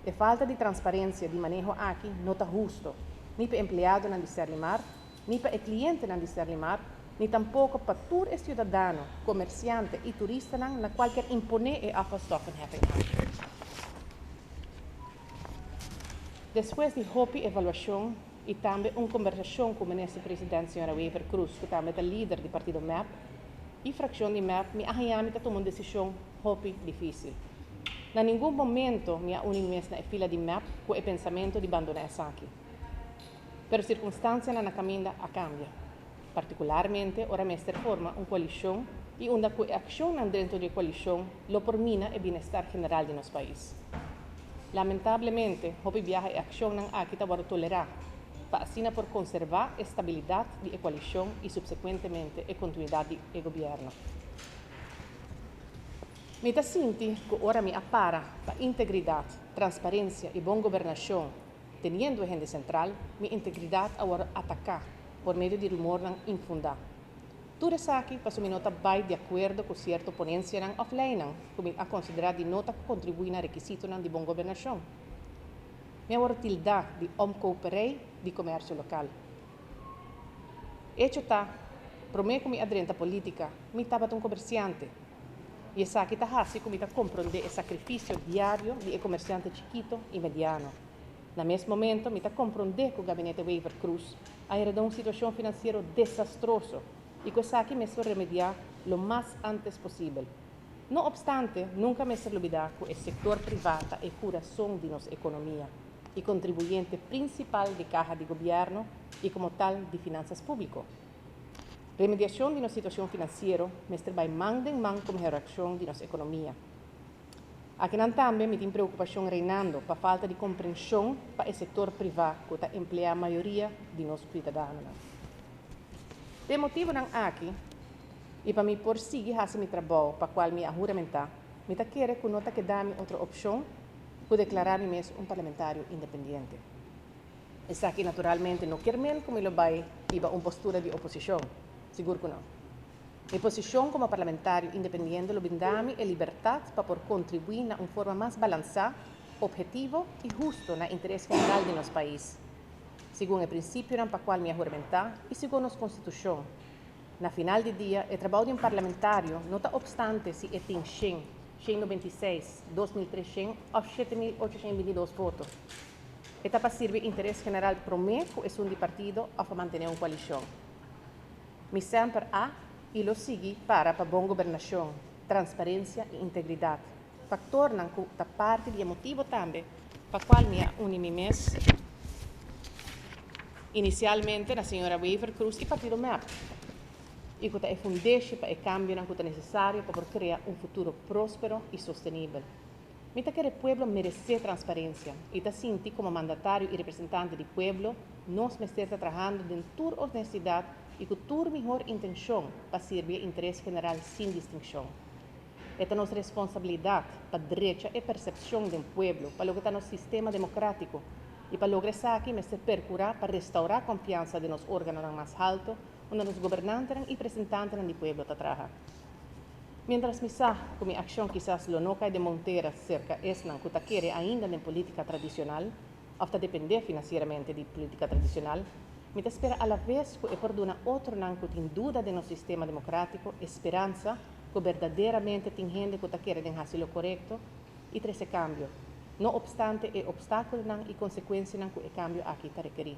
E falta di transparencia di maneho aki no ta husto, ni pa empleadonan di Serlimar, ni pa e clientenan di Serlimar, ni tampoco pa tur e ciudadano, comerciante y turistanan na cual kier impone e afvalstoffenheffing aki. Despues di hopi evaluacion y tambe un combersacion cu Minister President Sra. Wever Croes cu tambe ta lider di partido mep y fraccion di mep mi a haña mi ta tuma un decision hopi dificil. Na ningun momento mi a uni mi mes na e fila di mep cu e pensamento di bandona esaki. Pero circunstancianan na caminda a cambia. Particularmente ora mester forma un coalicion y unda cu e accionnan dentro di e coalicion lo por mina e bienestar general di nos pais. Lamentablemente, hopi biaha e accionnan aki ta wordo tolera pa asina por conserva e stabilidad di e coalicion y subsecuentemente e continuidad di e gobierno. Mi ta sinti cu ora mi a para pa integridad, transparencia y bon gobernacion teniendo e hende central, mi integridad a wordo ataca por medio di rumornan infunda. Tur esaki paso mi no ta bay di acuerdo cu cierto ponencianan of leynan cu mi a considera di no ta contribui na requisitonan di bon gobernacion. Mi a wordo tilda di omkoperij di comercio local. Hecho ta, prome cu mi a drenta politica, mi tabata un comerciante y esaki ta haci cu mi ta compronde e sacrificio diario di e comerciante chikito y mediano. Na mes momento mi ta compronde cu Gabinete Wever-Croes a hereda un situacion financiero desastroso y cu esaki mester remedia lo mas antes posibel. No obstante, nunca mester lubida cu e sector priva ta e curason di nos economia y contribuyente principal di caha di gobierno y como tal di finanzas publico. Remediacion di nos situacion financiero mester bay man den man cu mehoracion di nos economia. Akinan tambe mi tin preocupacion reinando pa falta di comprension pa e sector priva cu ta emplea mayoria di nos cuidadanonan. P'e motibonan aki y pa mi por sigui haci mi trabou pa cual mi a huramenta, mi ta kere cu no ta keda mi otro opcion cu declara mi mes un parlamentario independiente. Esaki naturalmente no kier men cu mi lo bay hiba un postura di oposicion, sigur cu no. Mi posicion como parlamentario independiente lo brinda mi e libertad pa por contribui na un forma mas balansa, obhetivo y husto na interes general di nos pais, segun e principionan pa cual mi a huramenta y segun nos Constitucion. Na final di dia, e trabou di un parlamentario no ta obstante si e tin shen, 196, 2300 of 7822 voto. E ta pa sirbi interes general prome cu esun di partido of pa mantene un coalicion. Mi semper a y lo sigui para pa bon gobernacion, transparencia y integridad, factornan cu ta parti di e motibo tambe pa cual mi a uni mi mes inicialmente na señora Wever-Croes y partido mep y cu ta e fundeshi pa e cambionan cu ta necesario pa por crea un futuro prospero y sostenibel. Mi ta kere pueblo meresé transparencia y ta sinti como mandatario y representante di pueblo nos mester ta trahando den tur honestidad y cu tur mihor intencion pa sirbi e interes general sin distincion. E ta nos responsabilidad pa drecha e percepcion den pueblo pa loke ta nos sistema democratico y pa logra esaki mester percura pa restaura confiansa den nos organonan mas halto unda nos gobernantenan y presentantenan di pueblo ta traha. Mientras mi sa cu mi accion kisas lo no cay den bon tera cerca esnan cu ta kere ainda den politica tradicional of ta depende financieramente di politica tradicional, mi ta spera alaves cu e por duna otronan cu tin duda den nos sistema democratico e speransa cu berdaderamente tin hende cu ta kere den haci lo corecto y trece cambio, no obstante e obstaculonan y consecuencianan cu e cambio aki ta rekeri.